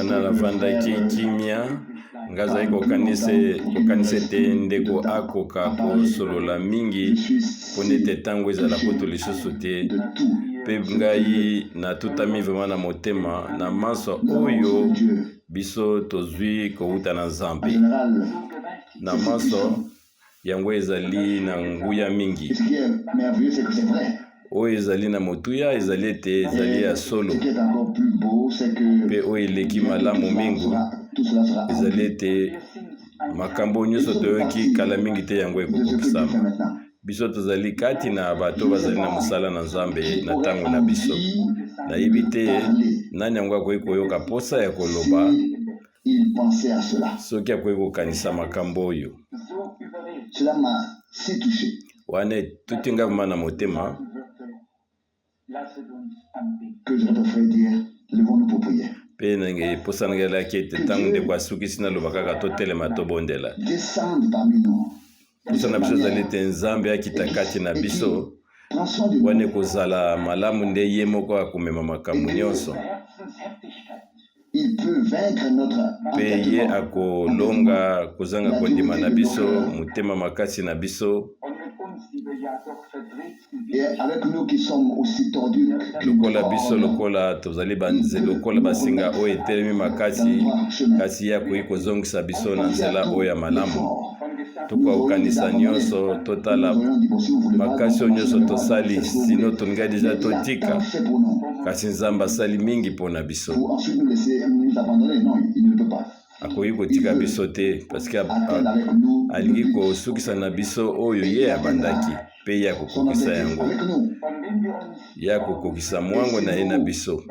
Wana nafandaki kimia, nga azalaki kokanisa kokanisa ete ndeko akoka kosolola mingi mpo nete ntango ezala kutu lisusu te. Mpe ngai natutami vraiment na motema na manso oyo biso tozwi kowuta na Nzambe. Na manso Yango ezali na nguya mingi. Oyo ezali na motuya ezali ete ezali ya solo, mpe oyo eleki malamu mingi ezali ete makambo nyonso toyoki kala mingi te yango ekokokisama. Biso tozali kati na bato bazali na mosala na Nzambe na ntango na biso. Nayebi te nani yango akoki koyoka mposa ya koloba soki akoki kokanisa makambo oyo. Wana etuti nga vraimen na motema. Mpe nange mposa na ngai elaki ete ntango ndeko asukisi naloba kaka totelema tobondela. Mposa na biso ezali ete Nzambe akita kati na biso. Wana ekozala malamu nde ye moko akomema makambo nyonso. Mpe ye akolonga kozanga kondima na biso, motema makasi na biso. Lokola biso, lokola tozali banze, lokola basinga oyo etelemi makasi, kasi ye akoki kozongisa biso na nzela oyo ya malamu. Tokoka kokanisa nyonso, totala makasi oyo nyonso tosali, sino tolingai deja totika, kasi Nzambe asali mingi mpo na biso. Akoki kotika biso te, parce que alingi kosukisa na biso oyo ye abandaki, mpe ye akokokisa yango. Ye akokokisa mwango na ye na biso.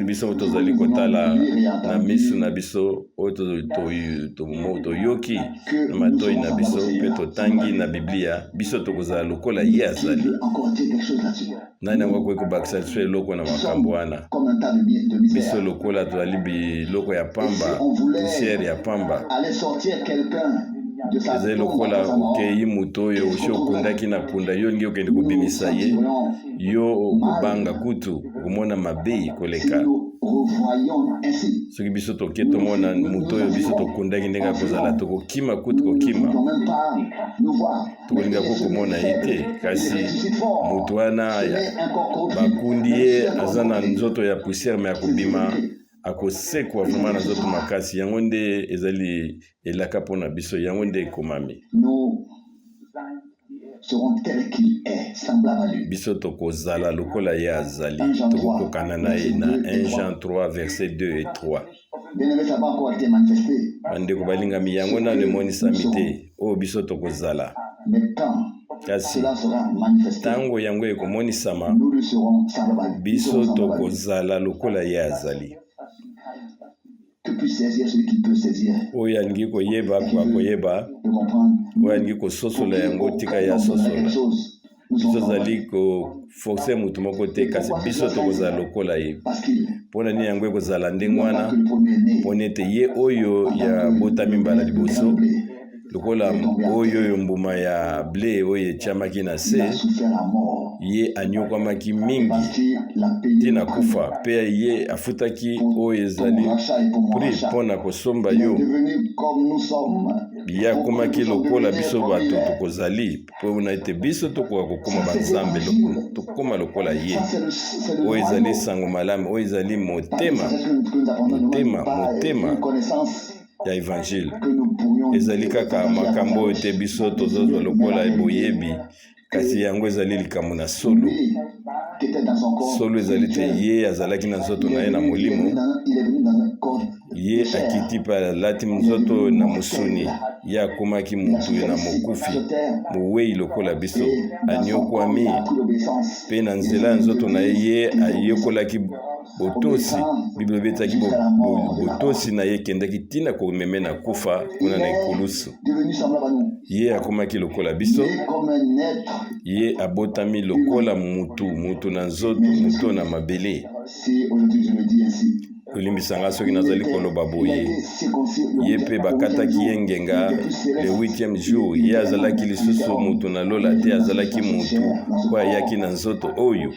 Biso tozali kotala na miso na biso oyo toyoki na matoi na biso mpe totangi na Biblia, biso tokozala lokola ye azali. Nani yango akoki kobakisa lisusu eloko na makambo wana? Biso lokola tozali biloko ya pamba, poussière ya pamba. Ezali lokola okei moto oyo osi okundaki na kunda, yo olingi okende kobimisa ye, yo okobanga kutu okomona mabe koleka. Soki biso toke tomona moto oyo biso tokundaki ndenge akozala, tokokima kutu kokima. Tokolinga ko komona ye te, kasi moto wana bakundi ye aza na nzoto ya poussière, me akobima akosekwa vraiment na nzoto makasi. Yango nde ezali elaka mpo na biso, yango nde ekomami. Biso tokozala lokola ye azali, tokokokana na ye na 1 Jean 3 verset 2 et 3. Bandeko balingami, yango nano emonisami te oyo biso tokozala. Kasi ntango yango ekomonisama, biso tokozala lokola ye azali. Oyo alingi koyeba akoka koyeba, oyo alingi kososola yango tika ye asosola. Biso tozali koforce moto moko te, kasi biso tokozala lokola ye. Mpo na nini yango ekozala ndenge wana? Mpo ete ye oyo ya botami mbala liboso, lokola oyo oyo mbuma ya ble oyo etiamaki na se, ye anyokwamaki mingi ti na kufa, mpe ye afutaki oyo ezali prix mpo na kosomba yo. Ye akomaki lokola biso bato tokozali, mpo na ete biso tokoka kokoma banzambe, tokoma lokola ye. Oyo ezali sango malamu, oyo ezali motema, motema, motema ya evangile. Ezali kaka makambo oyo te biso tozozwa lokola boyebi, kasi yango ezali likambo na solo. Solo ezali te ye azalaki na nzoto na ye na molimo, ye akiti mpe alati nzoto na mosuni, ye akomaki motu na mokufi, mowei lokola biso, anyokwami mpe na nzela ya nzoto na ye ye ayekolaki botosi. Biblia ebetaki botosi na ye ekendaki ntina komeme na kufa kuna na ekulusu. Ye akomaki lokola biso, ye abotami lokola mutu, mutu na nzoto, mutu na mabele. Olimbisa nga soki nazali koloba boye. Ye mpe bakataki ye ngenga le huitième jour. Ye azalaki lisusu mutu na lola te, azalaki mutu oyo ayaki na nzoto oyo.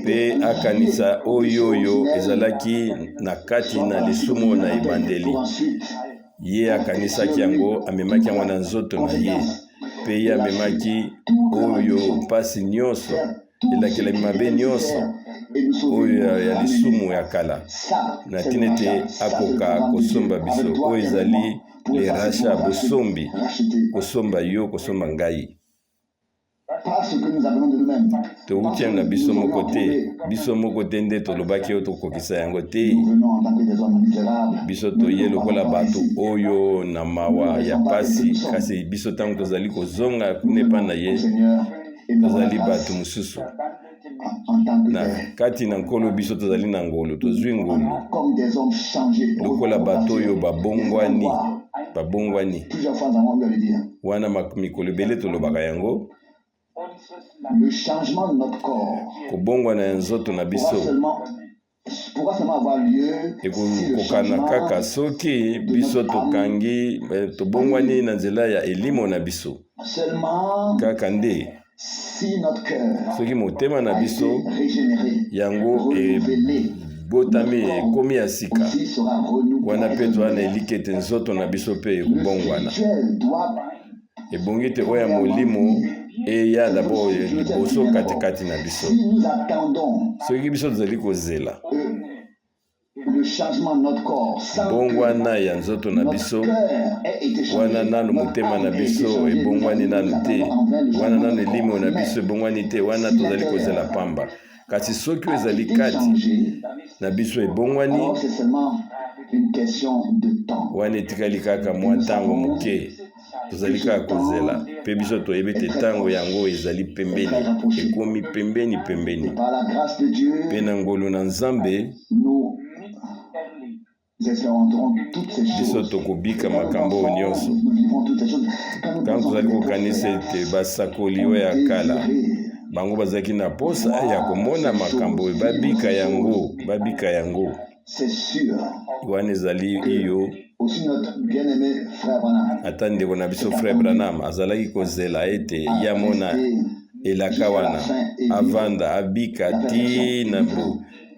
Mpe akanisa oyo oyo ezalaki na kati na lisumu na ebandeli. Ye akanisaki yango, amemaki yango na nzoto na ye. Mpe ye amemaki oyo mpasi nyonso, elakelami mabe nyonso oyo ya lisumu ya kala, na ntina ete akoka kosomba biso. Oyo ezali le rachat, bosombi, kosomba yo, kosomba ngai. Towuti yango na biso moko te, biso moko te nde tolobaki oyo tokokisa yango te. Biso toye lokola bato oyo na mawa ya pasi, kasi biso ntango tozali kozonga kuna epai na ye, tozali bato mosusu na kati na Nkolo. Biso tozali na ngolu, tozwi ngolu lokola bato oyo babongwani, babongwani wana. Mikolo ebele tolobaka yango. Kobongwana ya nzoto na biso ekokokana kaka soki biso tokangi, tobongwani na nzela ya elimo na biso, kaka nde soki motema na biso yango ebotami, ekomi ya sika. Wana mpe toza na elikya ete nzoto na biso mpe ekobongwana. Ebongi te oyo ya molimo eya d'abord liboso katikati na biso. Soki biso tozali kozela bongwana ya nzoto na biso wana nanu motema na biso ebongwani nanu te, wana nanu elimo na biso ebongwani te, wana tozali kozela pamba. Kasi soki oyo ezali kati na biso ebongwani, wana etikali kaka mwa ntango moke, tozali kaka kozela. Mpe biso toyebi ete ntango yango ezali pembeni, ekomi pembeni pembeni. Mpe na ngolu na Nzambe, biso tokobika makambo oyo nyonso. Ntango tozali kokanisa ete basakoli oyo ya kala, bango bazalaki na posa ya komona makambo oyo, babika yango, babika yango. Wana ezali iyo. Ata ndeko na biso frère Branham azalaki kozela ete ye amona elaka wana, avanda, abika ti na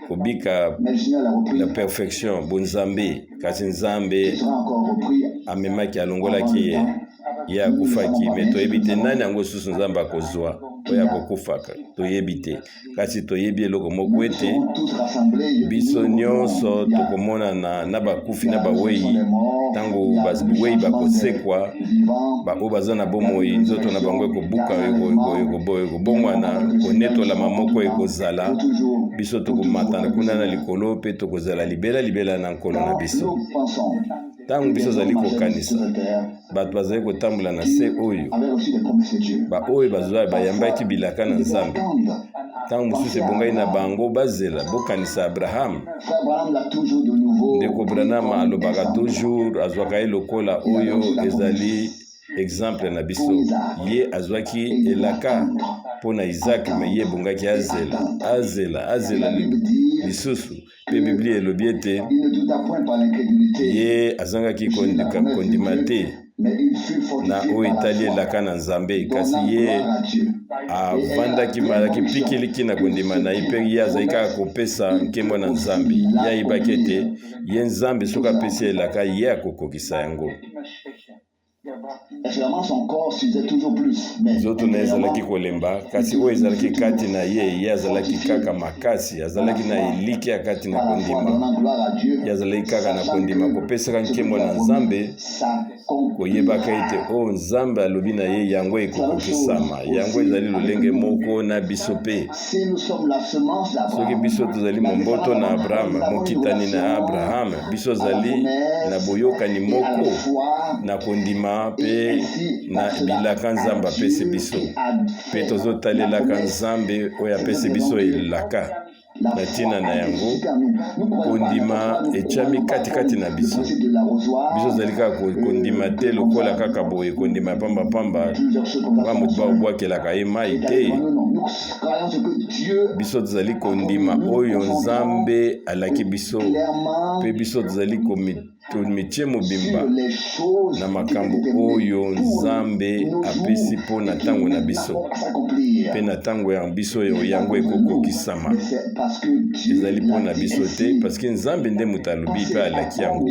kobika la perfection, bonzambe. Kasi Nzambe amemaki, alongolaki ye, ye akufaki. Me toyebi te nani yango susu Nzambe akozwa oyo akokufaka, toyebi te. Kasi toyebi eloko moko, ete biso nyonso tokomonana na bakufi na bawei. Ntango bawei bakosekwa, baoyo baza na bomoi, nzoto na bango ekobuka, ekobongwana, konetolama moko ekozala. Biso tokomata kuna na likolo mpe tokozala libela libela na Nkolo na biso. Ntango biso ozali kokanisa bato bazali kotambola na se oyo, baoyo bazwa, bayambaki bilaka na Nzambe, ntango mosusu ebongai na bango bazela. Bokanisa Abraham. Ndeko Branham alobaka toujours, azwaka ye lokola oyo ezali exemple na biso. Ye azwaki elaka mpo na Isaac, me ye ebongaki azela, azela, azela lisusu. Mpe Biblia elobi ete ye azangaki kondima te na oyo etali elaka na Nzambe, kasi ye avandaki, malaki pikiliki na kondima na ye, mpe ye azali kaka kopesa nkembo na Nzambe. Ye ayebaki ete ye Nzambe soki apesi elaka, ye akokokisa yango. Nzoto na ye ezalaki kolemba, kasi oyo ezalaki kati na ye, ye azalaki kaka makasi, azalaki na elikya kati na kondima. Ye azalaki kaka na kondima, kopesaka nkembo na Nzambe, koyebaka ete oyo Nzambe alobi na ye, yango ekokokisama. Yango ezali lolenge moko na biso mpe. Soki biso tozali momboto na Abraham, mokitani na Abraham, biso ozali na boyokani moko na kondima mpe na bilaka Nzambe apesi biso, mpe tozotalelaka Nzambe oyo apesi biso elaka na ntina na yango, kondima etyami katikati na biso. Biso ozali kaka kondima te lokola kaka boye, kondima ya pambapamba, ba moto babwakelaka ye mai te. Biso tozali kondima oyo Nzambe alaki biso, mpe biso tozali tomitie mobimba na makambo oyo Nzambe apesi mpo na ntango na biso, mpe na ntango ya biso yango ekokokisama. Ezali mpo na biso te, parceke Nzambe nde moto alobi mpe alaki yango.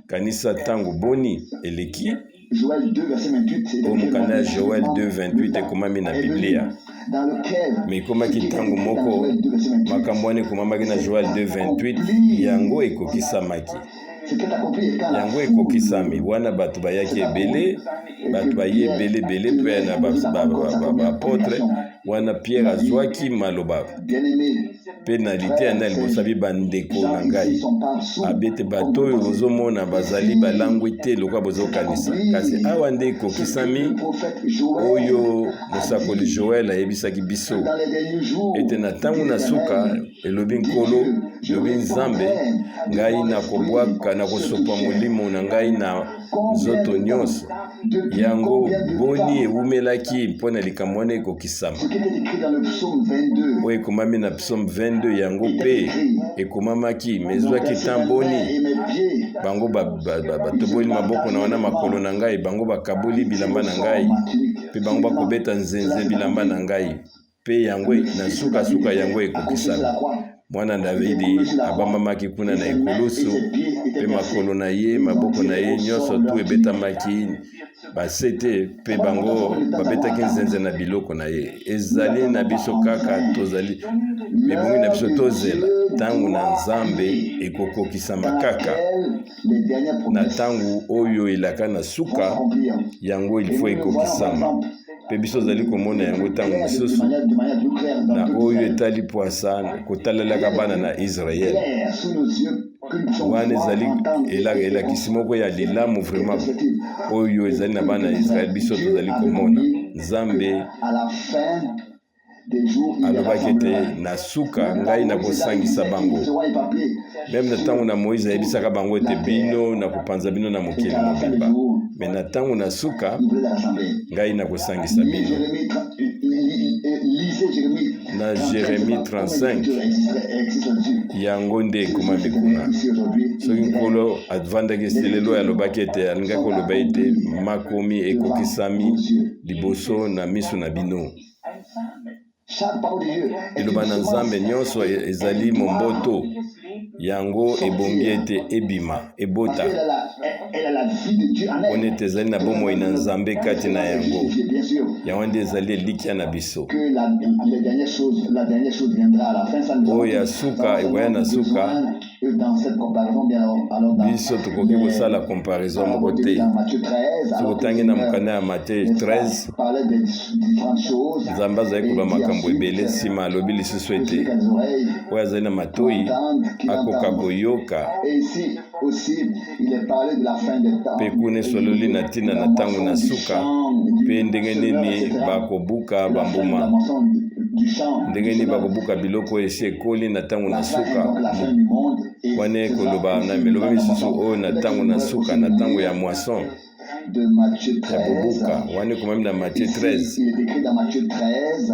Kanisa ntango boni eleki. Oyo mokanda ya Joel 2:28 ekomami na Biblia. Me ekomaki ntango moko makambo wana ekomamaki na Joel 2:28, yango ekokisamaki. Yango ekokisami wana bato bayaki ebele, bato baye ebele ebele mpe na baapotre wana Pierre azwaki maloba mpe na liteya na liboso abi bandeko na ngai abete bato oyo bozomona bazali balangwi te lokola bozokanisa, kasi awa nde ekokisami oyo mosakoli Joel ayebisaki biso ete na ntango na suka, elobi Nkolo, elobi Nzambe, ngai nakobwaka, nakosopa molimo na ngai na nzoto nyonso. Yango boni ewumelaki mpo na likambo wana ekokisama? Oyo ekomami na Psaume 22, yango mpe ekomamaki, me ezwaki temps boni? Bango batoboli maboko na wana makolo na ngai, bango bakaboli bilamba na ngai, mpe bango bakobeta nzenze bilamba na ngai. Mpe yango na sukasuka yango ekokisami. Mwana Davidi abambamaki kuna na ekulusu, mpe makolo na ye, maboko na ye nyonso tu ebetamaki basete, mpe bango babetaki nzenze na biloko na ye. Ezali na biso kaka tozali ebongi na biso tozela ntango na Nzambe ekokokisama kaka na ntango oyo elaka na suka yango ilfo ekokisama. Mpe biso ozali komona yango ntango mosusu na oyo etali pwasa kotalelaka bana na Israele. Wana ezali elakisi moko ya lilamu vraiment oyo ezali na bana ya Israele. Biso tozali komona Nzambe alobaki ete na suka ngai nakosangisa bango. Meme na ntango na Moïse ayebisaka bango ete bino nakopanza bino na mokili mobimba, me na ntango na suka ngai nakosangisa bino. Na Jeremie 35 yango nde ekomami kuna. Soki Nkolo avandaki lelo oyo alobaki ete alingaki koloba ete makomi ekokisami liboso na miso na bino. Liloba na Nzambe nyonso ezali momboto, yango ebongi ete ebima, ebota, mpona ete ezali na bomoi na Nzambe kati na yango. Yango nde ezali elikya na biso. Oyo ya suka ekoya na suka. Biso tokoki kosala comparaison moko te. Soki otangi na mokanda ya Matthieu 13, Nzambe azali koloba makambo ebele, nsima alobi lisusu ete oyo azali na matoi akoka koyoka. Mpe kuna esololi na ntina na ntango na suka mpe ndenge nini bakobuka bambuma, ndenge nini bakobuka biloko oyo esi ekoli na ntango na suka. Wana ekoloba na meloba misusu oyo na ntango na suka, na ntango ya moisson, ya kobuka. Wana ekomami na Matthieu 13,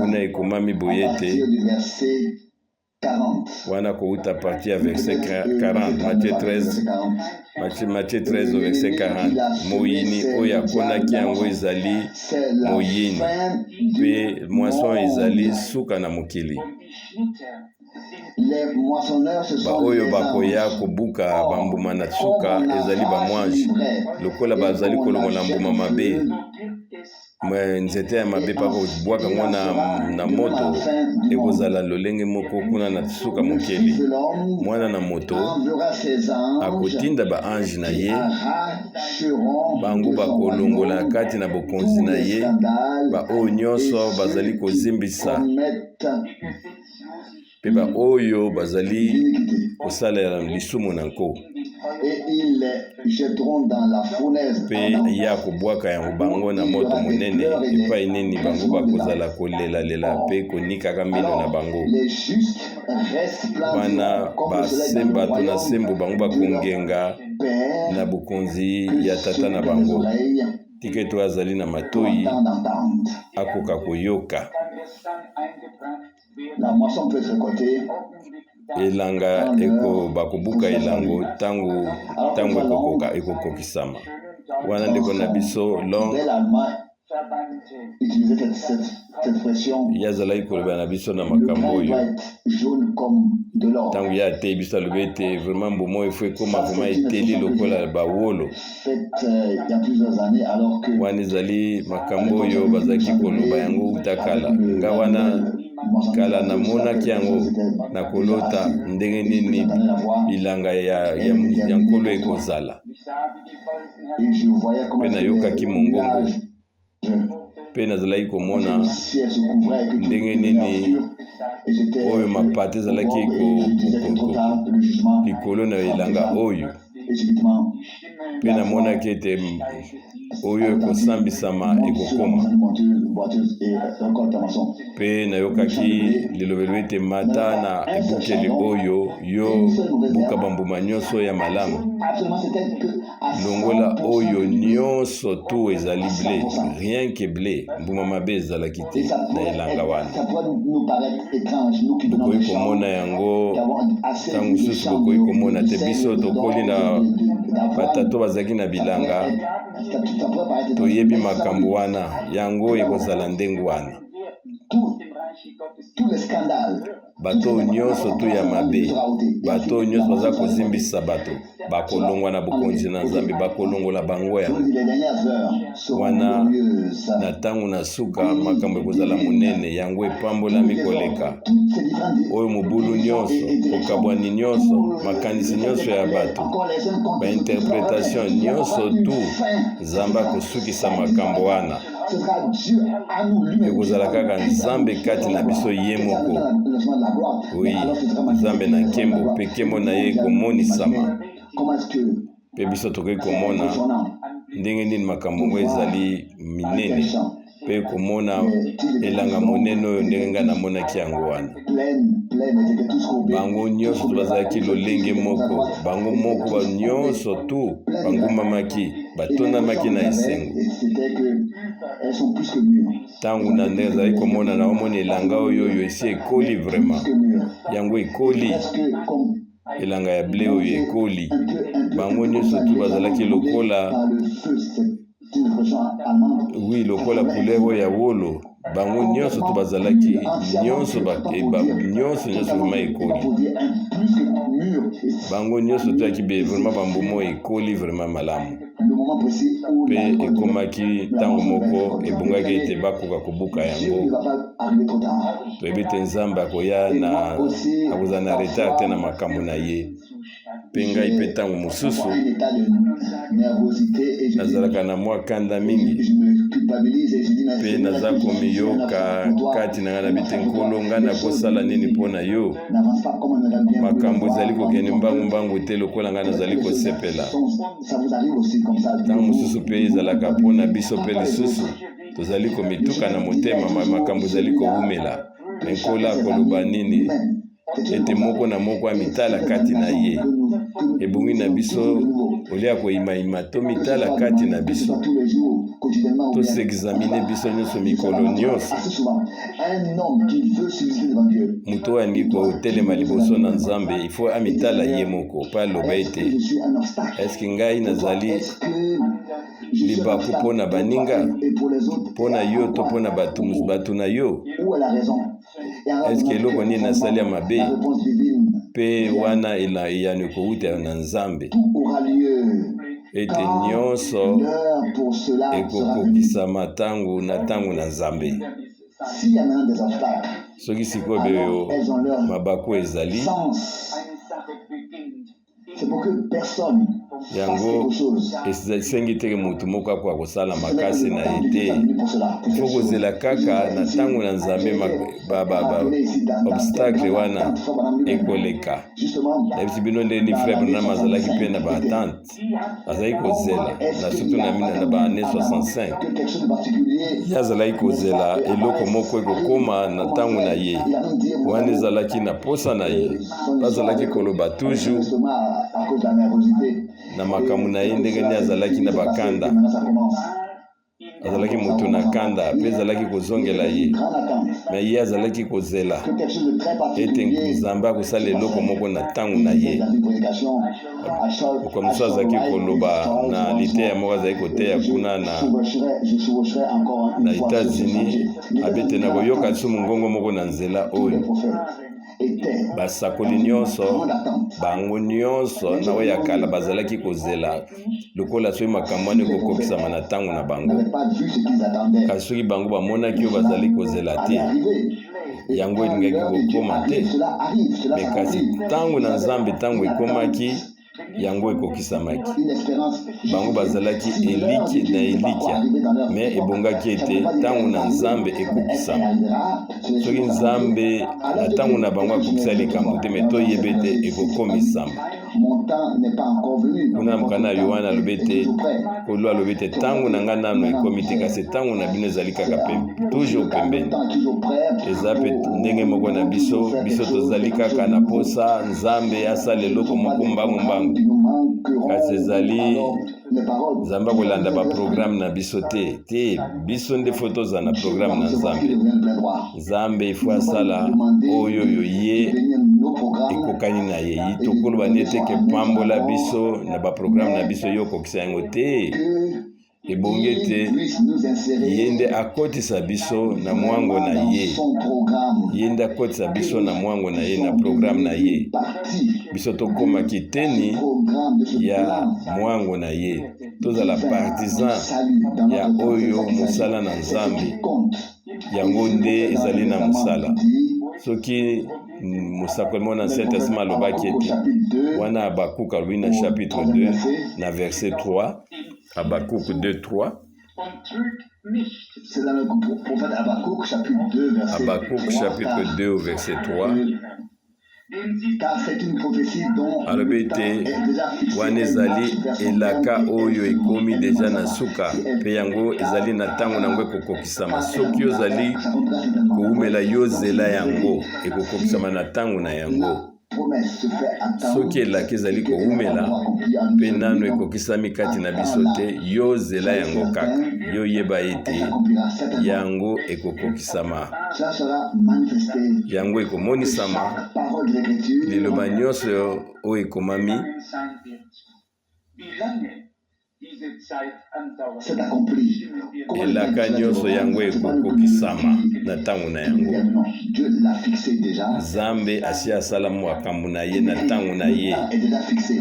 kuna ekomami boye ete wana kouta partir ya verset 40, Matthieu 13, Matthieu 13 verset 40, moyini oyo akonaki yango ezali moyini, mpe moisson ezali suka na mokili. Baoyo bakoya kobuka bambuma na suka ezali bamwange, lokola bazali kolongola mbuma mabe nzete ya mabe mpe akobwaka yango na moto, ekozala lolenge moko kuna na suka mokili. Mwana na moto akotinda baange na ye, bango bakolongola kati na bokonzi na ye baoyo nyonso bazali kozimbisa mpe baoyo bazali kosalela lisumu na nko, mpe ye akobwaka yango bango na moto monene, epai nini bango bakozala kolelalela mpe konikaka mino na bango. Wana bato na sembo bango bakongenga na bokonzi ya tata na bango. Tika ete oyo azali na matoi akoka koyoka. Elanga eko bakobuka elango ntango ntango ekokoka ekokokisama. Wana ndeko na biso Long ye azalaki koloba na biso na makambo oyo ntango ye ateyi biso alobi ete vraiment mbuma oyo efo ekoma vraiment eteli lokola bawolo. Wana ezali makambo oyo bazalaki koloba yango uta kala. Nga wana kala namonaki yango na kolota ndenge nini bilanga ya, ya, ya Nkolo ekozala. Mpe nayokaki mongongo mpe nazalaki komona ndenge nini oyo mapata ezalaki likolo na elanga oyo, mpe namonaki ete oyo ekosambisama ekokoma. Mpe nayokaki lilobelo ete, Mata na ebukeli oyo, yo buka bambuma nyonso ya malamu. Longola oyo nyonso tu ezali ble, rien que ble, mbuma mabe ezalaki te na elanga wana. Bokoki komona yango ntango mosusu, bokoki komona te. Biso tokoli na batato bazalaki na bilanga, toyebi makambo wana, yango ekozala ndenge wana. Bato oyo nyonso tu ya mabe, bato oyo nyonso baza kozimbisa bato, bakolongwa na bokonzi na Nzambe, bakolongola bango yango wana. Na ntango na suka, makambo ekozala monene, yango epambolami koleka oyo mobulu nyonso, kokabwani nyonso, makanisi nyonso ya bato, bainterpretation nyonso tu. Nzambe akosukisa makambo wana. Ekozala kaka Nzambe kati na biso ye moko, oyi Nzambe na nkembo, mpe nkembo na ye ekomonisama, mpe biso tokoki komona ndenge nini makambo yango ezali minene, mpe komona elanga monene oyo ndenge ngai namonaki yango wana. Bango nyonso bazalaki lolenge moko, bango moko ba nyonso tu bangumbamaki, batondamaki na esengo. Ntango na ndenge azalaki komona, na omoni elanga oyo oyo esi ekoli vraiment, yango ekoli, elanga ya ble oyo ekoli. Bango nyonso tu bazalaki lokola, oui, lokola couleur oyo ya wolo. Bango nyonso to bazalaki nyonso nyonso nyonso vraiment ekoli. Bango nyonso toyaki be vraiment bambuma oyo ekoli vraiment malamu. Mpe ekomaki ntango moko ebongaki ete bakoka kobuka yango. Toyebi ete Nzambe akoya na akozala na retard te na makambo na ye. Mpe ngai mpe ntango mosusu nazalaka na mwa kanda mingi, mpe naza komiyoka kati na ngai na bite, Nkolo, ngai nakosala nini mpo na yo? Makambo ezali kokende mbangu mbangu te lokola ngai nazali kosepela. Ntango mosusu mpe ezalaka mpo na biso mpe lisusu tozali komituka na motema, makambo ezali kowumela. Me Nkolo akoloba nini? Ete moko na moko amitala kati na ye. Ebongi na biso olia koyimayima, tomitala kati na biso, tosexamine biso nyonso mikolo nyonso. Moto oyo alingi kotelema liboso na Nzambe ifo amitala ye moko mpe aloba ete, eske ngai nazali libaku mpo na baninga, mpo na yo to mpo na bato, bato na yo? Eske eloko nini nasali ya mabe? Mpe wana eyano ekowuta na Nzambe, ete nyonso ekokokisama ntango na ntango na Nzambe. Soki sikoyo beyo mabaku ezali yango, esengi teke motu moko akoka kosala makasi na ye te. Ifo kozela kaka na ntango na Nzambe, obstacle wana ekoleka. Nayebisi bino ndenge ni frère Branham azalaki mpe na baattente, azalaki kozela na surtout na mina na baannée 65. Ye azalaki kozela eloko moko ekokoma na ntango na ye wana, ezalaki na posa na ye. Bazalaki koloba toujours na makambo na ye ndenge nini azalaki na bakanda. Azalaki moto na kanda mpe ezalaki kozongela ye, me ye azalaki kozela ete Nzambe akosala eloko moko na ntango na ye. Mokolo mosusu azalaki koloba na liteya moko azalaki koteya kuna na, na Etats-Unis, abete na koyoka lisusu mongongo moko na nzela oyo. Basakoli nyonso, bango nyonso na oyo ya kala bazalaki kozela lokola soki makambo wana ekokokisama na ntango na bango. Kasi soki bango bamonaki oyo bazali kozela te, yango elingaki kokoma te. Me kasi ntango na Nzambe, ntango ekomaki, yango ekokisamaki. Bango bazalaki eliki na elikya, me ebongaki ete ntango na Nzambe ekokisama. Soki Nzambe na ntango na bango akokisa likambo te, me toyeba ete ekokomisama. Kuna na mokanda ya Yoane alobi ete, Nkolo alobi ete ntango na ngai nano ekomi te, kasi ntango na bino ezali kaka pe, toujours pembeni. Eza pe ndenge moko na biso, biso tozali kaka na posa Nzambe asala eloko moko mbangu mbangu, kasi ezali Nzambe akolanda ba programme na biso te te, biso nde fo tozala na programme na Nzambe. Nzambe ifo asala oyo oyo ye ekokani na ye. Ye tokoloba nde te ke pambola biso na ba programme na biso, yo okokisa yango te. Ebongi ete ye nde akotisa biso na mwango na ye, ye nde akotisa biso na mwango na ye, na programme na ye. Biso tokoma kiteni ya mwango na ye, tozala partisan ya oyo mosala na Nzambe. Yango nde ezali na mosala. Soki mosakoli moko na Ancien Testament alobaki ete wana Habakkuk alobi na chapitre 2 na verset 3, Habakkuk 2 3, C'est dans le prophète Habakkuk, chapitre 2, verset Habakkuk 3, chapitre car, 2 verset 3, car c'est une prophétie dont alobi le temps ete est déjà fixé. wana Elle ezali marche vers son terme elaka et elle oyo se ekomi elle ne deja na manquera pas. suka Si elle mpe yango ezali na ntango na yango ekokokisama. car elle Soki accomplira, ozali s'accomplira certainement. kowumela, yo Donc, c'est zela une yango prophétie. ekokokisama Si na ntango na yango. la promesse se fait Soki attendre elaka ezali et qu'elle n'a pas kowumela encore accompli en nous mpe seul nano vivant, ekokisami kati na biso attends-la. te, yo zela Soyez yango kaka, certain, yo yeba elle ete s'accomplira certainement. yango ekokokisama, Cela sera manifesté yango que ekomonisama. chaque parole de Liloba l'Écriture nyonso oyo ekomami s'est accomplie. Comment le elaka cela se nyonso reprend? yango C'est pas nous qui, ekokokisama qui, na ntango na qui yango. déterminons. Dieu l'a fixé déjà. Nzambe asi asala makambo na ye C'est na écrit. ntango na Le ye. temps est déjà fixé.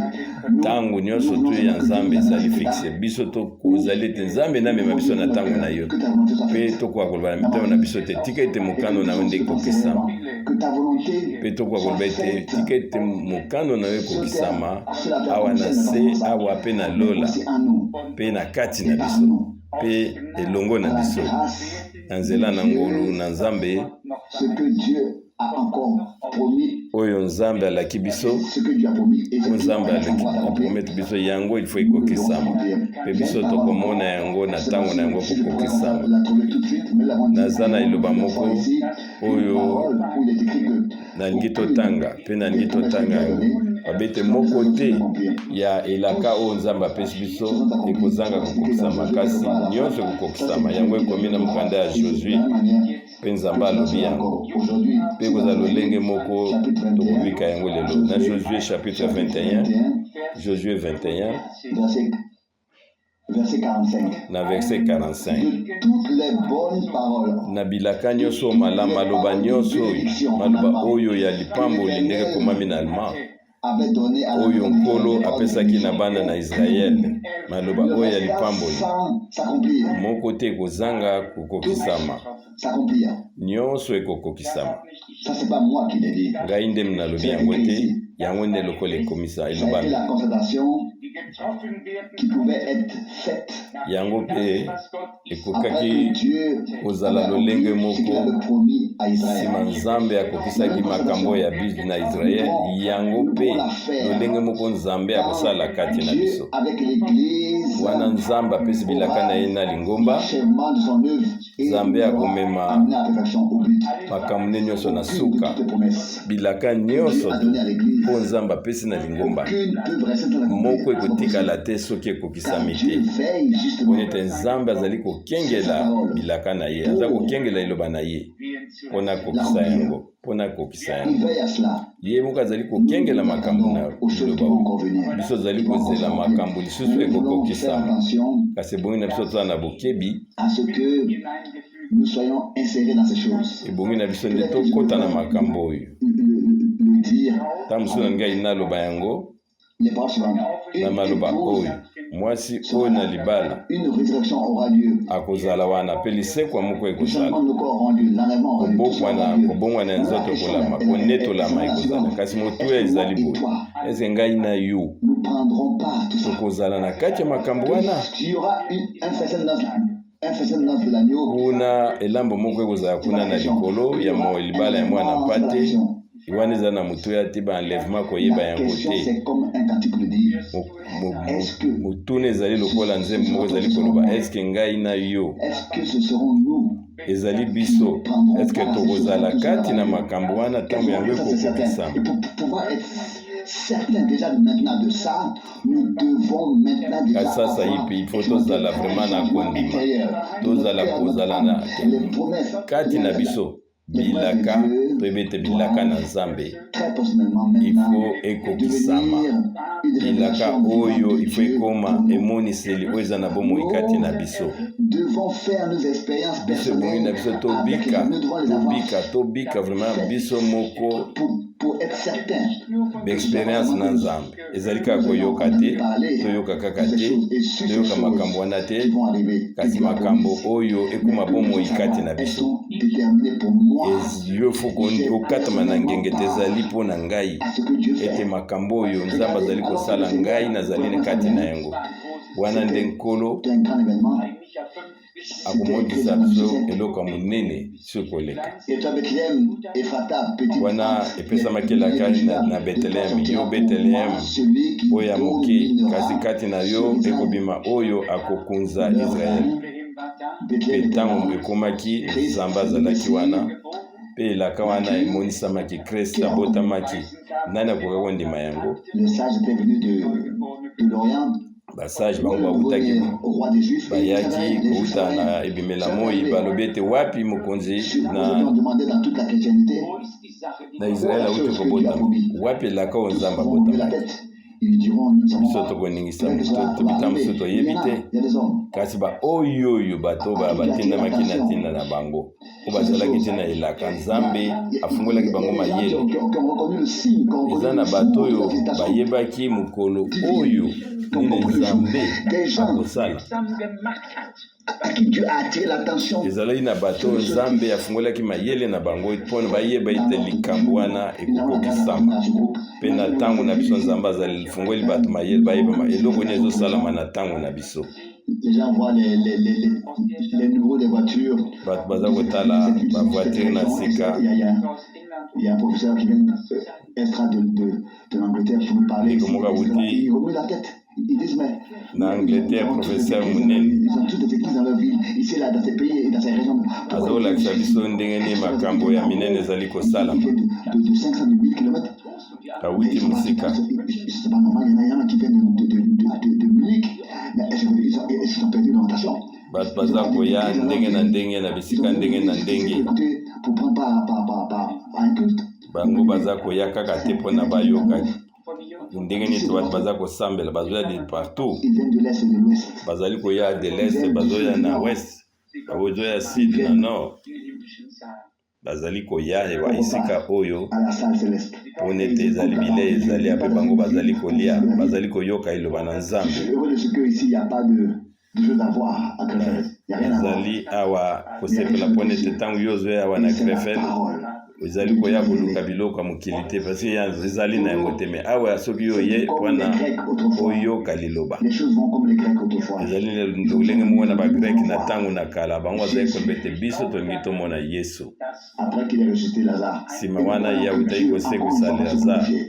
Nous, Ntango nous nyonso voulons tu ya seulement que Dieu Nzambe nous amène à ezali cet fixe. état Biso où tokozali ete Nzambe nous namema pouvons biso dire na de notre ntango na cœur yo, que ta volonté soit mpe faite tokoka koloba na dans ma mitema na vie biso te tika ete et que mokano nous na yo puissions nde se penser ekokisama, réellement que ta volonté mpe tokoka soit koloba ete faite tika ete mokano na yo sur terre. ekokisama Cela fait awa na concerne se, notamment ça, awa mpe na mais lola, aussi en nous mpe na kati et na par biso, nous. mpe elongo na Par la biso, grâce na de nzela na ngolu Dieu, na Nzambe. ce que Dieu a encore promis, Oyo Nzambe alaki biso, ce que Dieu a promis et ce oyo qui Nzambe reste alaki encore à s'accomplir, apromete biso, yango il faut nous le verrons ekokisama, s'accomplir. mpe J'ai biso une parole tokomona encore, yango na je sais pas ntango na si, yango si je pourrais encore kokokisama. la trouver tout de suite, mais l'avons dit Naza na environ liloba plusieurs fois moko ici, une oyo parole où il est écrit que nalingi aucune totanga mpe nalingi des promesses que totanga Dieu a yango. données Babe ete ne moko cessent te de s'accomplir. ya elaka Tous oyo Nzambe apesi se biso sont accomplis. ekozanga C'est expliqué dans kokokisama, Josué quelque kasi part à la fin. nyonso Ça, c'est ekokokisama. Dieu Yango qui l'a ekomi dit na de mokanda droit. ya Et c'est de Josue la même manière mpe Nzambe que cela alobi sera yango. encore aujourd'hui. Mpe C'est dans ekozala Josué, lolenge moko chapitre 21, tokobika yango lelo na Josué, Josue chapitre chapitre 21, 21, Josue 21 verset, verset 45. na verset 45. De toutes les bonnes paroles, Na bilaka de nyonso toutes malamu, les maloba paroles de nyonso oyo, bénédiction en maloba allemand oyo ya que lipamboli ndenge l'Éternel ekomami na allemand, avait donné à la oyo maison d'Israël, Nkolo des paroles de apesaki na bénédiction, bana na Israele, aucune maloba ne oyo ya resta lipamboli, sans s'accomplir. moko te ekozanga Toutes kokokisama, s'accomplir. nyonso ekokokisama. Ça, c'est pas moi qui l'ai dit. Ngai nde nalobi C'est yango écrit te, ici. yango nde lokola ekomisa Ça a été elobami. la constatation qui pouvait être faite Yango mpe après ekokaki que Dieu kozala avait lolenge accompli ce qu'il moko avait promis à Israël. nsima Nzambe La akokisaki même makambo constatation, ya biso na nous Israele, pouvons, yango nous mpe pouvons la faire lolenge moko Nzambe quand akosala kati na Dieu, biso. avec l'Église, Wana Nzambe apesi bilaka aura na ye na lingomba, l'achèvement de son œuvre et Nzambe nous aura akomema amené à la perfection, au but. makambo nde nyonso na Aucune de suka. toutes les promesses Bilaka que Dieu nyonso a tu données à oyo l'Église, Nzambe apesi na lingomba, aucune peut rester sans accomplir. moko À ce moment-là, Ekotikala te soki ekokisami te, pona ete Nzambe azali kokengela bilaka na ye, aza kokengela liloba na ye mpo na kokisa yango, mpo na kokisa yango. Ye moko azali kokengela makambo na liloba oyo. Biso tozali kozela makambo lisusu ekokokisama, kasi ebongi na biso tozala na bokebi. Ebongi na biso nde tokota na makambo oyo. Ntango mosusu na ngai naloba yango na maloba oyo, mwasi oyo na libala akozala wana, mpe lisekwa moko ekozala, kobokwana, kobongwana ya nzoto ekolama, konetolama ekozala. Kasi motuya ezali boye, ese ngai na yo tokozala na kati ya makambo wana? Kuna elambo moko ekozala kuna na likolo ya libala ya mwana mpate. Wana eza na motuya te, ba enlèvement koyeba yango te. Motuna ezali lokola nzembo moko ezali koloba, eske ngai na yo ezali biso, eske tokozala kati na makambo wana ntango yango ekokokisama? Kasi sasa ipi il faut tozala vraiment na kondima, tozala kozala na kati na biso bilaka, toyebi ete bilaka na Nzambe ifo ekokisama, bilaka oyo ifo ekoma emoniseli oyo eza na bomoi kati na biso. Biso ebongi na biso tobika, tobika, tobika vraiment biso moko baexperience na Nzambe. Ezali kaka koyoka te, toyoka kaka te, toyoka makambo wana te, kasi makambo oyo ekoma bomoi kati na biso. Yo fo okatama na ngenge te, ezali mpo na ngai ete makambo oyo Nzambe azali kosala, ngai nazali kati na yango. Wana nde Nkolo akomonisa biso eloko ya monene soki koleka wana epesamaki elaka na Betelehem. Yo Betelehem oyo ya moke, kasi kati na yo ekobima oyo akokunza Israele. Mpe ntango ekomaki, Nzambe azalaki wana, mpe elaka wana emonisamaki. Christ abotamaki. Nani akoka kondima yango? Basage bango bawutaki, bayaki kowuta na ebimela moi, balobi ete wapi mokonzi na Israele awuti kobotama? Wapi elaka oyo Nzambe abotamaki? Biso tokoningisa moto, tobita mosusu toyebi te, kasi baoyo oyo bato batindamaki na ntina na bango, oyo bazalaki te na elaka, Nzambe afungolaki bango mayele. Eza na bato oyo bayebaki mokolo oyo nini Nzambe akosala. Ezalaki na bato oyo Nzambe afungolaki mayele na bango mpo na bayeba ete likambo wana ekokokisama. Mpe na ntango na biso, Nzambe azali fungoli bato mayele bayeba eloko nini ezosalama na ntango na biso. Les gens voient les numéros des voitures. Bato baza kotala bavoiture na sika. Il y a un professeur qui vient extra de l'Angleterre pour nous parler. Ndeko moko awuti Ils remuent la tête. Ils disent mais na Angleterre, professeur monene. Ils ont toutes des églises dans leur ville, ici, là, dans ces pays et dans ces régions. Azolakisa biso ndenge nini makambo ya minene ezali kosalama. De 500 de 1000 km. Awuti mosika. C'est pas normal, il y en a qui viennent de Munich, mais est-ce qu'ils ont perdu l'orientation? Bato baza koya ndenge na ndenge, na bisika ndenge na ndenge. Pour prendre part à un culte. Bango baza koya kaka te mpona bayoka ndenge nini bato baza kosambela. Bazoya de partout. Ils viennent de l'Est et de l'Ouest. Bazali koya de l'est, bazoya na ouest, bazoya sud na nord. Bazali koya ewa esika oyo À la salle céleste. mpona ete ezali bilei ezali ape, bango bazali kolia, bazali koyoka liloba na Je Nzambe. suis heureux de ce que ici il n'y a pas de choses à voir à Krefeld. Il n'y a rien à voir. Ezali awa kosepela mpona ete ntango yo ozoya awa na C'est la Krefeld, parole. ezali koya koluka biloko ya mokili te, parce ezali na yango te. Me awa soki yo oye mpona oyoka liloba, Les choses vont comme les Grecs autrefois. ezali lolenge moko na Bagreke na ntango na kala. Bango bazali koloba ete biso tolingi tomona Yesu. Après qu'il ait ressuscité Lazare. Nsima wana ye awutaki kosekwisa Lazare,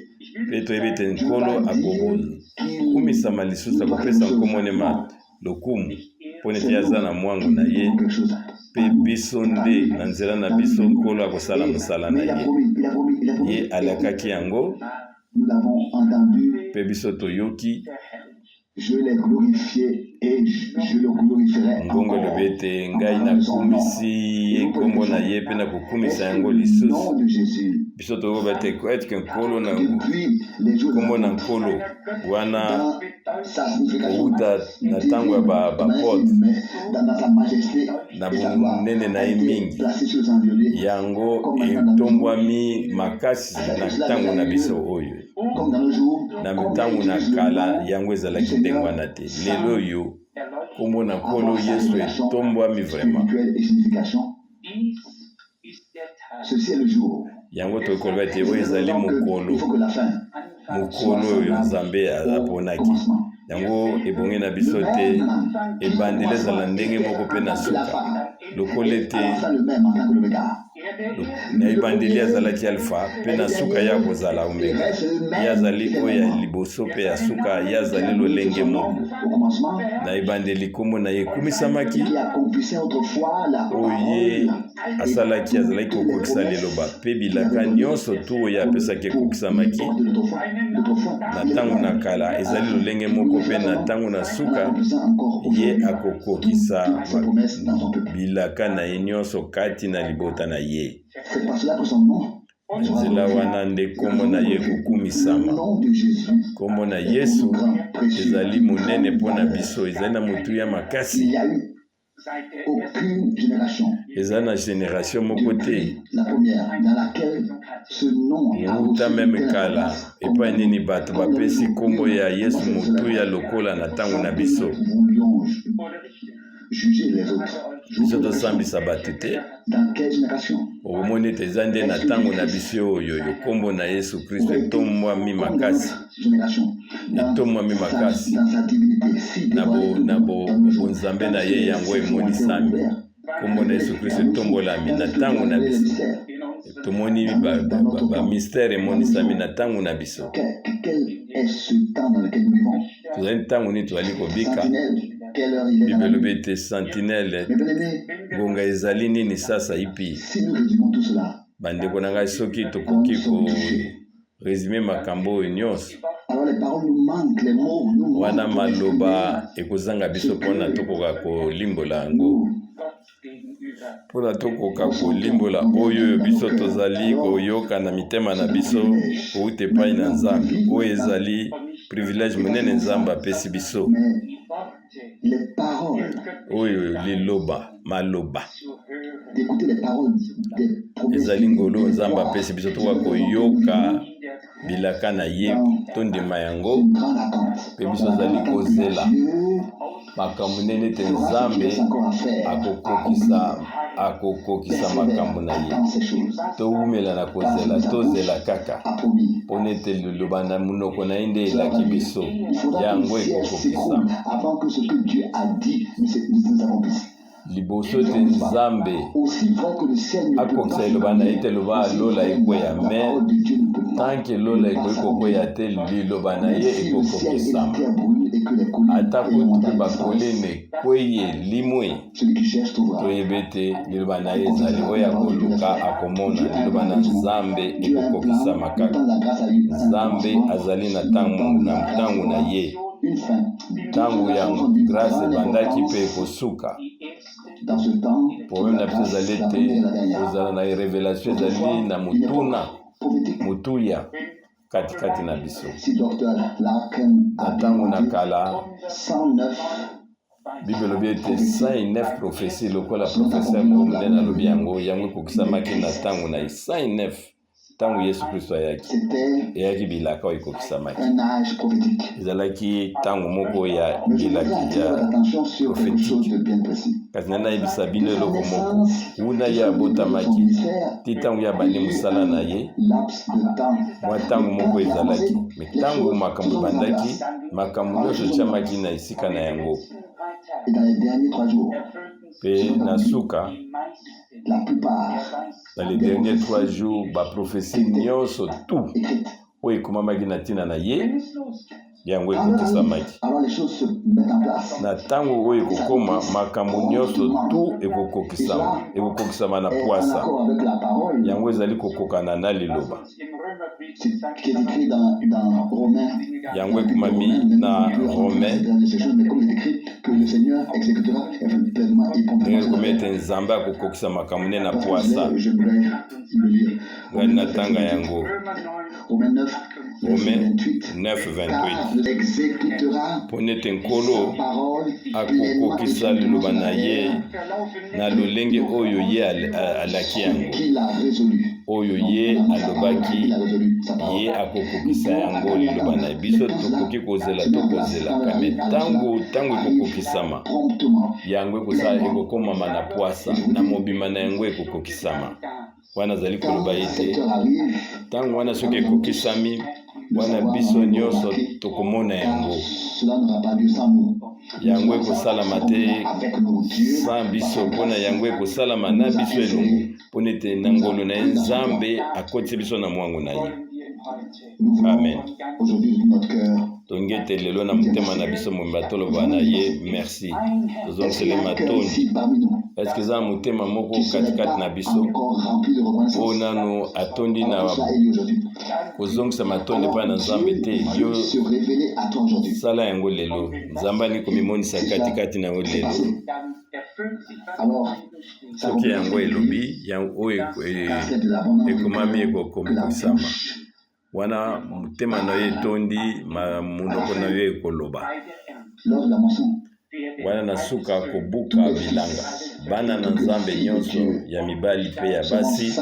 mpe toyebi ete Nkolo akokumisama lisusu, akopesa nkomonema lokumu mpo neti aza na mwango na ye, mpe biso nde na nzela na biso Nkolo akosala mosala na Mais il a ye. promis, il a promis, il a promis. Ye alakaki yango, Nous l'avons entendu. mpe biso toyoki. Mongongo elobi ete, Ngai nakumisi ye nkombo na ye mpe nakokumisa yango lisusu. Biso tokoba te ete nkolo na nkombo na nkolo wana kowuta na ntango ya bapotre na bonene na ye mingi, yango etombwami makasi na ntango na biso oyo. Na ntango na kala yango ezalaki ndenge wana te. Lelo oyo nkombo na Nkolo Yesu etombwami vraiment. Yango tokoki koloba ete oyo ezali mokolo, mokolo oyo Nzambe aponaki. Yango ebongi na biso te ebandeli ezala ndenge moko mpe na suka, lokola ete na ebandeli azalaki alfa mpe na suka ye akozala omega. Ye azali oyo ya liboso mpe ya suka, ye azali lolenge moko. Na ebandeli nkombo na ye ekumisamaki, oyo ye asalaki azalaki kokokisa liloba mpe bilaka nyonso tu oyo apesaki ekokisamaki na ntango na kala. Ezali lolenge moko mpe na ntango na suka, ye akokokisa bilaka na ye nyonso kati na libota na ye. Na nzela wana nde nkombo na ye ekokumisama. Nkombo na Yesu ezali monene mpo na biso, ezali na motuya makasi. Eza na generation moko te wuta meme kala epai nini bato bapesi nkombo ya Yesu motuya lokola na ntango na biso. Biso tosambisa bato te. Okomona ete eza nde na ntango na biso oyo oyo nkombo na Yesu Kristo etombwami makasi, etombwami makasi na bo, na bo, bonzambe na ye, yango emonisami. Nkombo na Yesu Kristo etombolami na ntango na biso. Tomoni bamystere ba, ba, ba emonisami na ntango na biso. Tozali ntango nini tozali kobika? Bible elobi ete sentinelle, ngonga ezali nini sasa ipi? Bandeko na ngai, soki tokoki ko resume makambo oyo nyonso wana, maloba ekozanga biso mpona tokoka kolimbola yango, mpona tokoka kolimbola oyo oyo biso tozali koyoka na mitema na biso kouta epai na Nzambe. Oyo ezali privilège monene Nzambe apesi biso. Oyo liloba, maloba ezali ngolu Nzambe apesi biso, tokoka koyoka bilaka na ye, tondima yango, mpe biso ozali kozela makambo nene ete Nzambe akokokisa, akokokisa makambo na ye. Towumela na kozela, tozela kaka, mpo ete liloba na monoko na ye nde elaki biso, yango ekokokisama. Liboso ete Nzambe akokisa liloba na ye te, loba lola ekweya, me tanke lola ekoki kokweya te, liloba na ye ekokokisama. Ata kutu mpe bakolene ekweye limwe, toyebi ete liloba na ye ezali oyo akoluka akomona. Liloba na Nzambe ekokokisama kaka. Nzambe azali na ntango na ye. Ntango ya grâce ebandaki mpe ekosuka. Problème na biso ezali ete kozala na revelation ezali na motuna motuya katikati na biso. Na ntango na kala, Bible elobi ete 109 prophetie, lokola professeur moko monene alobi yango, yango ekokisamaki na ntango na ye. 109 ntango Yesu Kristo ayaki, eyaki bilaka oyo ekokisamaki. Ezalaki ntango moko ya bilaki ya prophétique. Kasi nani nayebisa bino eloko moko, wuna ye abotamaki ti ntango ye abandi mosala na ye, mwa ntango moko ezalaki. Me ntango makambo ebandaki, makambo nyonso etiamaki na esika na yango. Mpe na suka, na les derniers 3 jours, baprophétie nyonso tout oyo ekomamaki na ntina na ye. Yango ekokisamaki. Na ntango oyo ekokoma, makambo nyonso tu ekokokisama, ekokokisama na pwasa. Yango ezali kokokana na liloba. Yango ekomami na Romain, ndenge ekomi ete Nzambe akokokisa makambo nde na pwasa. Ngai natanga yango. Romain 9, 28. Mpo nete Nkolo akokokisa liloba na ye na lolenge oyo ye alaki yango, oyo ye alobaki, ye akokokisa yango liloba na ye. Biso tokoki kozela, tokozela kame ntango ntango ekokokisama yango ekosala, ekokomama na pwasa na mobimba na yango ekokokisama. Wana azali koloba ete ntango wana soki ekokisami, wana biso nyonso tokomona yango. Yango ekosalama te sans biso, mpo na yango ekosalama na biso elongo, mpo na ete na ngolu na ye Nzambe akotisi biso na mwango na ye. Amen. Tolingi ete lelo na motema na biso mobimba toloba na ye merci, tozongisele matondi. Eske eza na motema moko katikati na biso oyo nanu atondi na kozongisa matondi epai na Nzambe te? Yo sala yango lelo. Nzambe alingi komimonisa katikati na yo lelo. Soki yango elobi, oyo ekomami ekokokisama. Wana motema na yo etondi, monoko na yo ekoloba. Wana na suka kobuka bilanga, bana na Nzambe nyonso ya mibali mpe ya basi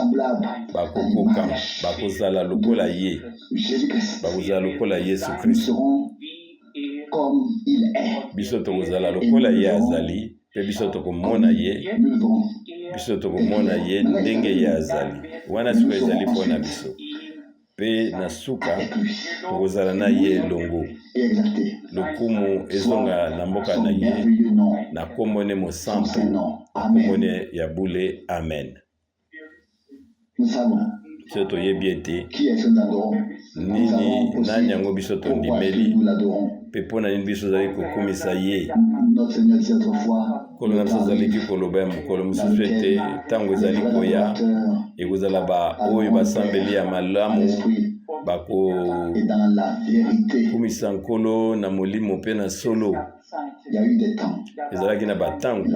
bakokoka, bakozala lokola ye, bakozala lokola Yesu Kristo. Biso tokozala lokola ye azali, mpe biso tokomona ye, biso tokomona ye ndenge ye azali. Wana sikoyo ezali mpo na biso, mpe na suka tokozala na ye elongo. Lokumu ezonga na mboka na ye, na nkombo ne mosantu, na nkombo ne ya bule. Amen. Biso toyebi ete nini, nani yango biso tondimeli, mpe mpo na nini biso tozali kokumisa ye. Nkolo na biso azalaki koloba ya mokolo mosusu ete ntango ezali koya, ekozala baoyo basambeli ya malamu bakokumisa Nkolo na molimo mpe na solo. Ezalaki na bantango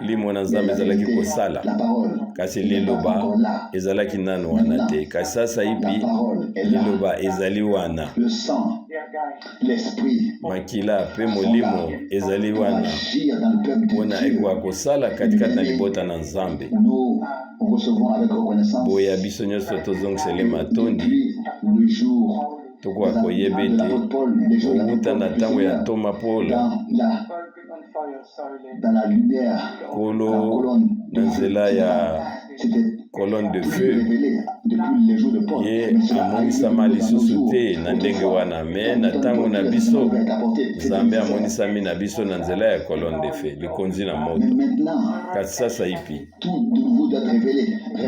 Molimo na Nzambe ezalaki kosala, kasi liloba ezalaki nano wana te. Kasi sasaipi liloba ezali wana, makila mpe Molimo ezali wana mpona ekoka kosala katikati na libota na Nzambe. Boya biso nyonso tozongisele matondi. Tokoka koyeba ete kowuta na ntango ya ntoma Paul, Nkolo na nzela ya colonne de feu, ye amonisama lisusu te na ndenge wana, me na ntango na biso Nzambe amonisami na biso na nzela ya colonne de feu, likonzi na moto. Kasi sasaipi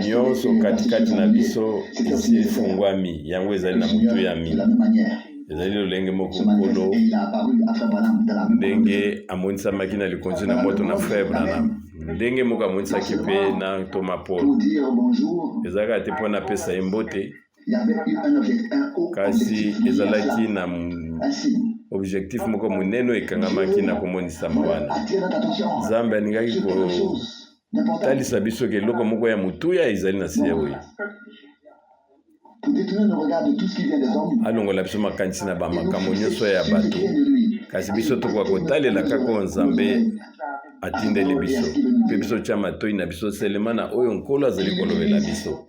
Nyonso katikati na biso esi efungwami, yango ezali na motuya mingi. Ezali lolenge moko Nkolo ndenge amonisamaki na likonzi na moto na Frère Branham, ndenge moko amonisaki mpe na ntoma Paul. Ezalaka te mpo napesa ye mbote, kasi ezalaki na objectif moko monene oyo ekangamaki na komonisama wana. Nzambe alingaki kotalisa biso ke eloko moko ya motuya ezali na se oyo alongola biso makanisi na bamakambo nyonso ya bato, kasi biso tokoka kotalela kaka oyo Nzambe atindeli biso, mpe biso tya matoi na biso selema na oyo Nkolo azali kolobela biso.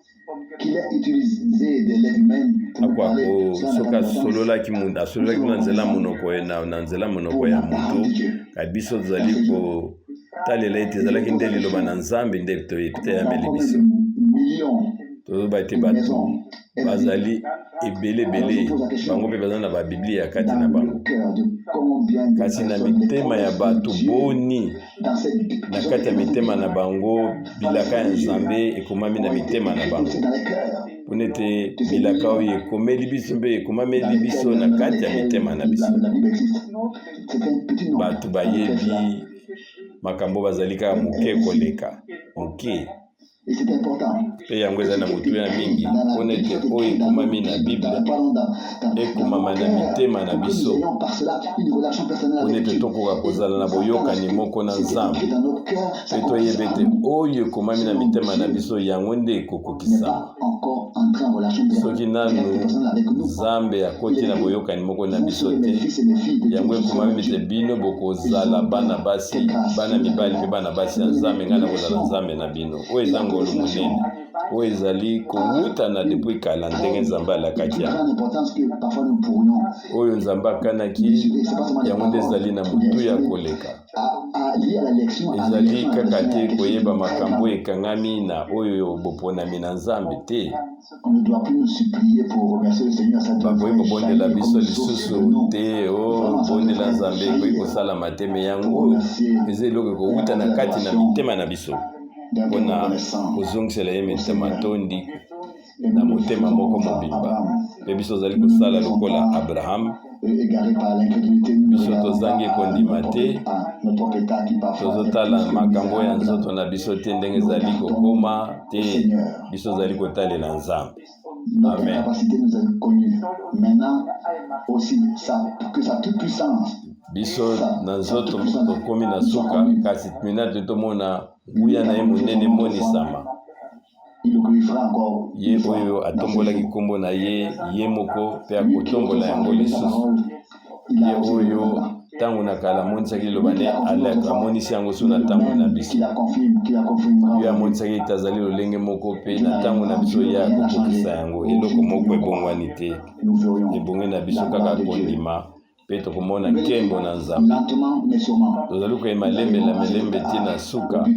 Akwa ko soki asololaki asololaki na nzela monoko na, na nzela monoko ya moto, kasi biso tozali kotalela ete ezalaki nde liloba na Nzambe nde eteyameli biso. Tozoloba ete bato bazali ebele ebele, bango mpe baza na babiblia kati na bango, kasi na mitema ya bato boni na kati ya mitema na bango bilaka ya Nzambe ekomami na mitema na bango? Mpona ete bilaka oyo ekomeli biso mpe ekomameli biso na kati ya mitema na biso. Bato bayebi makambo bazali kaka moke koleka moke. Mpe yango ezali na motuya mingi mpona ete oyo ekomami na Bible ekomama na mitema na biso, mpona ete tokoka kozala na boyokani moko na Nzambe, mpe toyeba ete oyo ekomami na mitema na biso yango nde ekokokisama. Soki nanu Nzambe akoti na boyokani moko na biso te, yango ekomami ete bino bokozala bana basi, bana mibali mpe bana basi ya Nzambe, ngai nakozala Nzambe na bino. Oyo eza ngolu monene, oyo ezali kowuta na depuis kala, ndenge Nzambe alakaki yango. Oyo Nzambe akanaki, yango nde ezali na motuya koleka. Ezali kaka te koyeba makambo ekangami na oyo boponami na Nzambe te. Bakoki kobondela biso lisusu te, o bondela Nzambe, ekoki kosalama te, me yango eza eloko ekowuta na kati na mitema na biso mpona kozongisela ye matondi na motema moko mobimba. Mpe biso tozali kosala lokola Abraham. Biso tozangi kondima te, tozotala makambo ya nzoto na biso te ndenge ezali kokoma te, biso tozali kotalela Nzambe. Amen. Biso na nzoto tokomi na suka, kasi mina tomona nguya na ye monene emonisama. Ye oyo atombolaki nkombo na ye ye moko, mpe akotombola yango lisusu. Ye oyo ntango na kala amonisaki liloba ne, amonisi yango so na ntango na biso. Ye amonisaki ete azali lolenge moko, mpe na ntango na biso ye akokokisa yango. Eloko moko ebongwani te, ebongi na biso kaka kondima, mpe tokomona nkembo na Nzambe. Tozali koyema lembe na melembe ti na suka,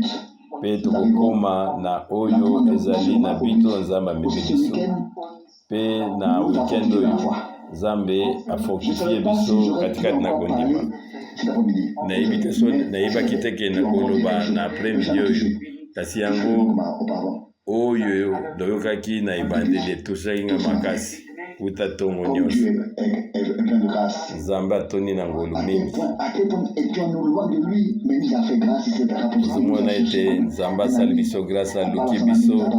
mpe tokokoma na oyo ezali na bito Nzambe amemi biso. Mpe na weekend oyo Nzambe afortifie biso katikati na kondima. Nayebi te so nayebaki te ke nakoloba na après midi oyo, kasi yango oyo toyokaki na ebandeli etusaki nga makasi uta ntongo nyonso. Nzambe atondi na ngolu mingi. Ozomona ete Nzambe asali biso grâce, aluki biso,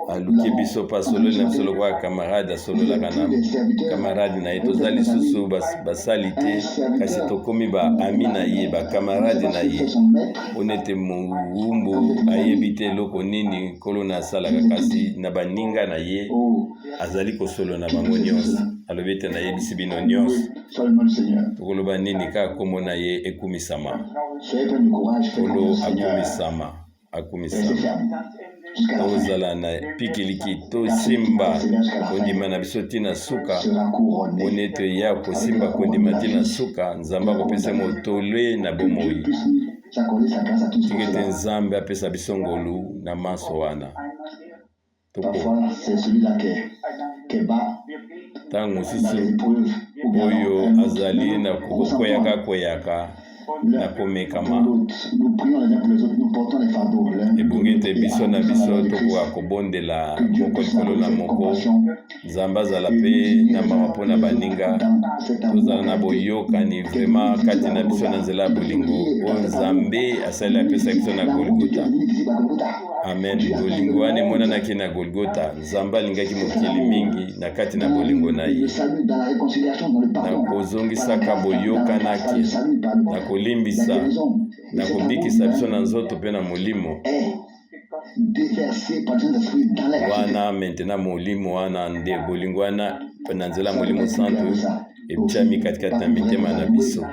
aluki biso mpe asololi na biso lokola camarade asololaka na camarade na ye. Toza lisusu basali te, kasi tokomi ba ami na ye, ba camarade na ye, mpona ete mowumbu ayebi te eloko nini nkolo na asalaka, kasi na baninga na ye azali kosolola na bango nyonso. Alobi ete nayebisi bino nyonso. Tokoloba nini? Kaka nkombo na ye ekumisama. Nkolo akumisama, akumisama. Tozala na pikiliki, tosimba kondima na biso ntina suka, mpona ete ya kosimba kondima ntina suka, Nzambe akopesa motole na bomoi. Tika ete Nzambe apesa biso ngolu na manso wana. Ntango mosusu oyo azali na kokweyaka kweyaka na komekama, ebongi ete biso na biso tokoka kobondela moko likolo na moko. Nzambe azala mpe na mawa mpo na baninga, tozala na boyokani vraiment kati na biso na nzela ya bolingo oyo Nzambe asali, apesa biso na Golgota. Amen. Bolingo wana emonanaki na Golgota. Nzambe alingaki mokili mingi na kati na bolingo na ye, na kozongisaka boyokanaki, na kolimbisa, na kobikisa biso na nzoto mpe na molimo. Wana maintenant molimo wana nde bolingo wana na nzela ya Molimo Santu etiami katikati na mitema na biso.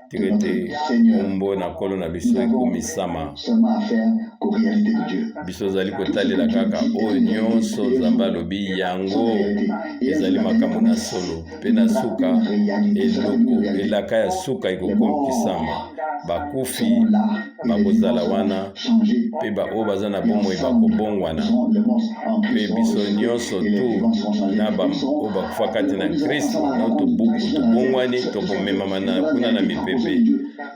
Tika ete nkombo na Nkolo na biso ekumisama. Biso ozali kotalela kaka oyo nyonso Nzambe alobi, yango ezali makambo na solo. Mpe na suka, eloko elaka ya suka ekokokisama. Bakufi bakozala wana, mpe baoyo baza na bomoi bakobongwana, mpe biso nyonso tu na baoyo bakufa kati na Kristo, na tobongwani, tokomemama na kuna na mipepe.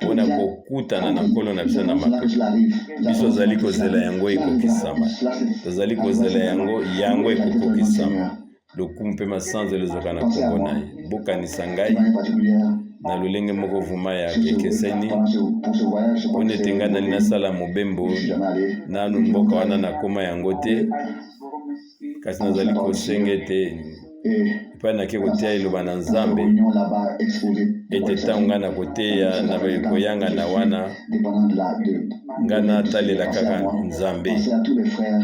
mpo na kokutana na Nkolo na biso na mapepe. Biso tozali kozela yango ekokisama, tozali kozela yango, yango ekokokisama. Lokumu mpe masanzoli ezwaka na nkombo na ye. Bokanisa ngai na lolenge moko vuma ya ekeseni, mpo ete ngai nali nasala mobembo nanu mboka wana nakoma yango te, kasi nazali kosenga ete epai nake koteya liloba na Nzambe, ete ntango ngai nakoteya na koyangana wana, ngai natalela kaka Nzambe.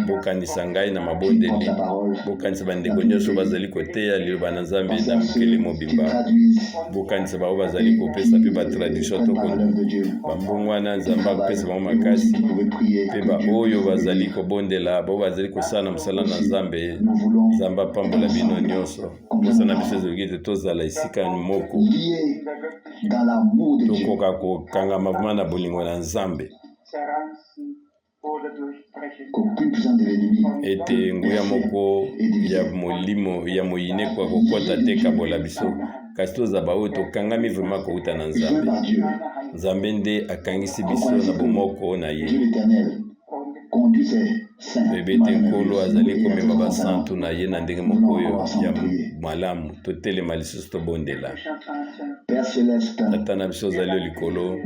Bokanisa ngai na mabondeli, bokanisa bandeko nyonso bazali koteya liloba na Nzambe na mokili mobimba, bokanisa bango bazali kopesa mpe batraduction to bambongwana. Nzambe akopesa bango makasi, mpe baoyo bazali kobondela, baoyo bazali kosala na mosala na Nzambe. Nzambe apambola bino nyonso. Mposa na biso ezoki ete tozala esika moko, tokoka kokangama vraiment na bolingo na Nzambe, ete nguya moko ya molimo ya moyine koka kokɔta te kabola biso, kasi tozala baoyo tokangami vraiment kouta na Nzambe. Nzambe nde akangisi biso na bomoko na ye. Toyebi ete Nkolo azali komema basantu na ye na ndenge moko oyo ya malamu. Totelema lisusu, tobondela. Tata na biso ozali likolo,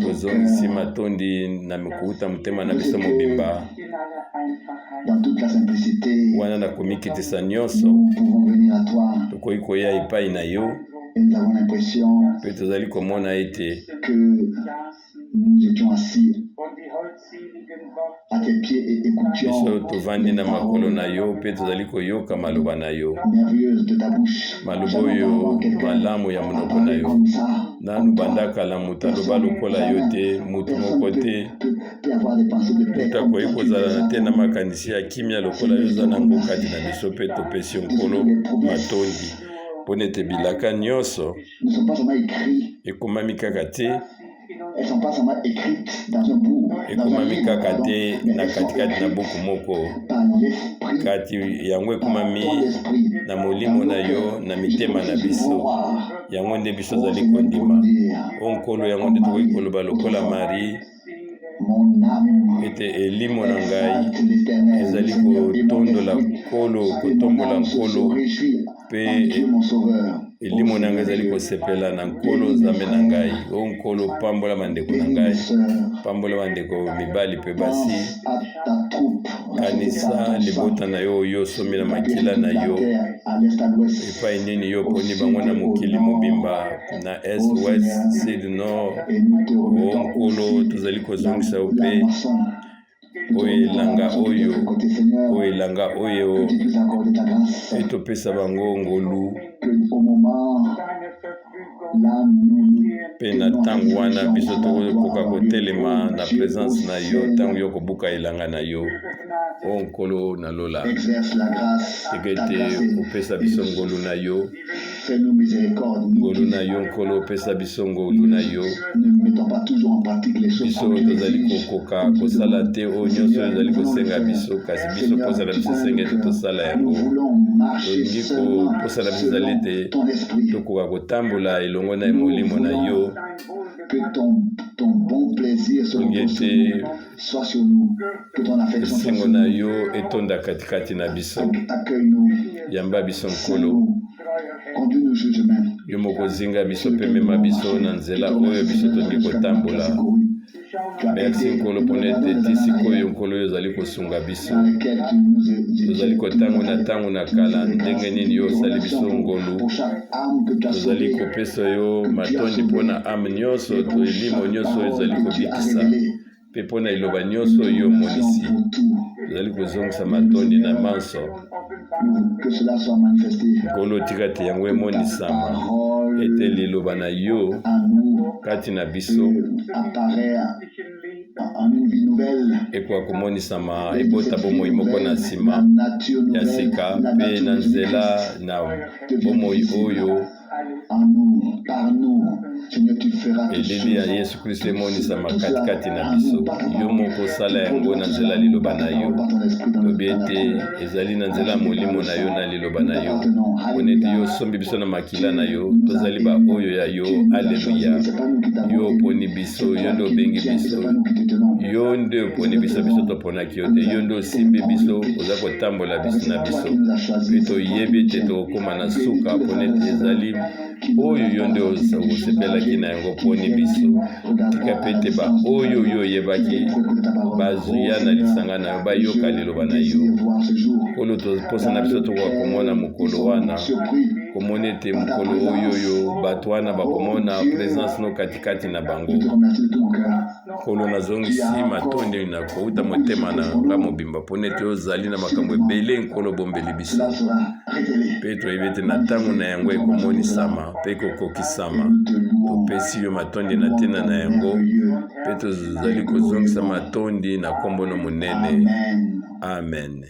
tozongisi matondi na kouta motema na biso mobimba wana. Na komikitisa nyonso, tokoki koya epai na yo, mpe tozali komona ete Nous étions assis à tes pieds et écoutions biso tovandi na makolo na yo mpe tozali koyoka maloba na yo merveilleuses de ta bouche. Maloba oyo malamu ya monoko na yo. Nanu banda kala moto aloba lokola yo te, motu moko te. Moto akoki kozala na te na makanisi ya kimia lokola yo oza nango kati na biso. Mpe topesi yo, Nkolo, matondi mpo ete bilaka nyonso ekomami kaka te, ekomami kaka te na katikati na buku moko, kati yango ekomami na molimo na yo na mitema na biso. Yango nde biso ozali kondima, o Nkolo. Yango nde tokoki koloba lokola Marie ete elimo na ngai ezali kotondola Nkolo, kotombola Nkolo, mpe elimo na ngai ezali kosepela na Nkolo Nzambe na ngai. O Nkolo, pambola bandeko na ngai, pambola bandeko mibali mpe basi. Kanisa libota na yo oyo osombi na makila na yo. Epai nini yo oponi bango na mokili mobimba, na est, ouest, sud, nord. O Nkolo, tozali kozongisa yo mpe oyo elanga oyo, oyo elanga oyo etopesa bango ngolu. Mpe na ntango wana biso tokoka kotelema na présence na yo ntango yo kobuka elanga na yo. O Nkolo na lola, tika ete opesa biso ngolu na yo, ngolu na yo. Nkolo, opesa biso ngolu na yo. Biso tozali kokoka kosala te oyo nyonso oyo ezali kosenga biso, kasi biso mposa na biso esenga ete tosala yango. Tolingi, koposa na biso ezali ete tokoka kotambola elongo na molimo na yo. Tolingi ete esengo na yo etonda katikati na biso. Yamba biso, Nkolo. Yo moko zinga biso mpe mema biso na nzela oyo biso tolingi kotambola. Merci, Nkolo, mpona ete ti sikoyo, Nkolo, oyo ozali kosunga biso. Tozali kotango na ntango na kala ndenge nini yo osali biso ngolu. Tozali kopesa yo matondi mpona âme nyonso to elimo nyonso oyo ezali kobikisa, mpe mpona liloba nyonso oyo omonisi. Tozali kozongisa matondi na manso. Nkolo, tika te yango emonisama, ete liloba na yo kati na biso ekoka komonisama, ebota bomoi moko na nsima ya sika, mpe na nzela na bomoi oyo. Elili ya Yesu Kristo emonisama katikati na biso. Yo moko osala yango na nzela ya liloba na yo. Lobi ete ezali na nzela ya Molimo na yo na liloba na yo, pona ete yo osombi biso na makila na yo. Tozali baoyo ya yo. Aleluya! Yo oponi biso, yo nde obengi biso, yo nde oponi biso, biso toponaki yo te. Yo nde osimbi biso, oza kotambola biso na biso, mpe toyebi ete tokokoma na suka, pona ete ezali oyo yo nde osepelaki na yango oponi biso. Tika mpe ete baoyo yo oyebaki bazuya na lisanga na yo bayoka liloba na yo. Nkolo, mposa na biso tokoka komona mokolo wana, komona ete mokolo oyo oyo bato wana bakomona presence no katikati na bango. Nkolo, nazongisi matondi na kouta motema na nga mobimba mpo nete ozali na makambo ebele, Nkolo, bombeli biso, mpe toyebi ete na ntango na yango ekomonisama mpe ekokokisama. Topesi yo matondi na ntina na yango, mpe tozali kozongisa matondi na nkombo no monene. Amen.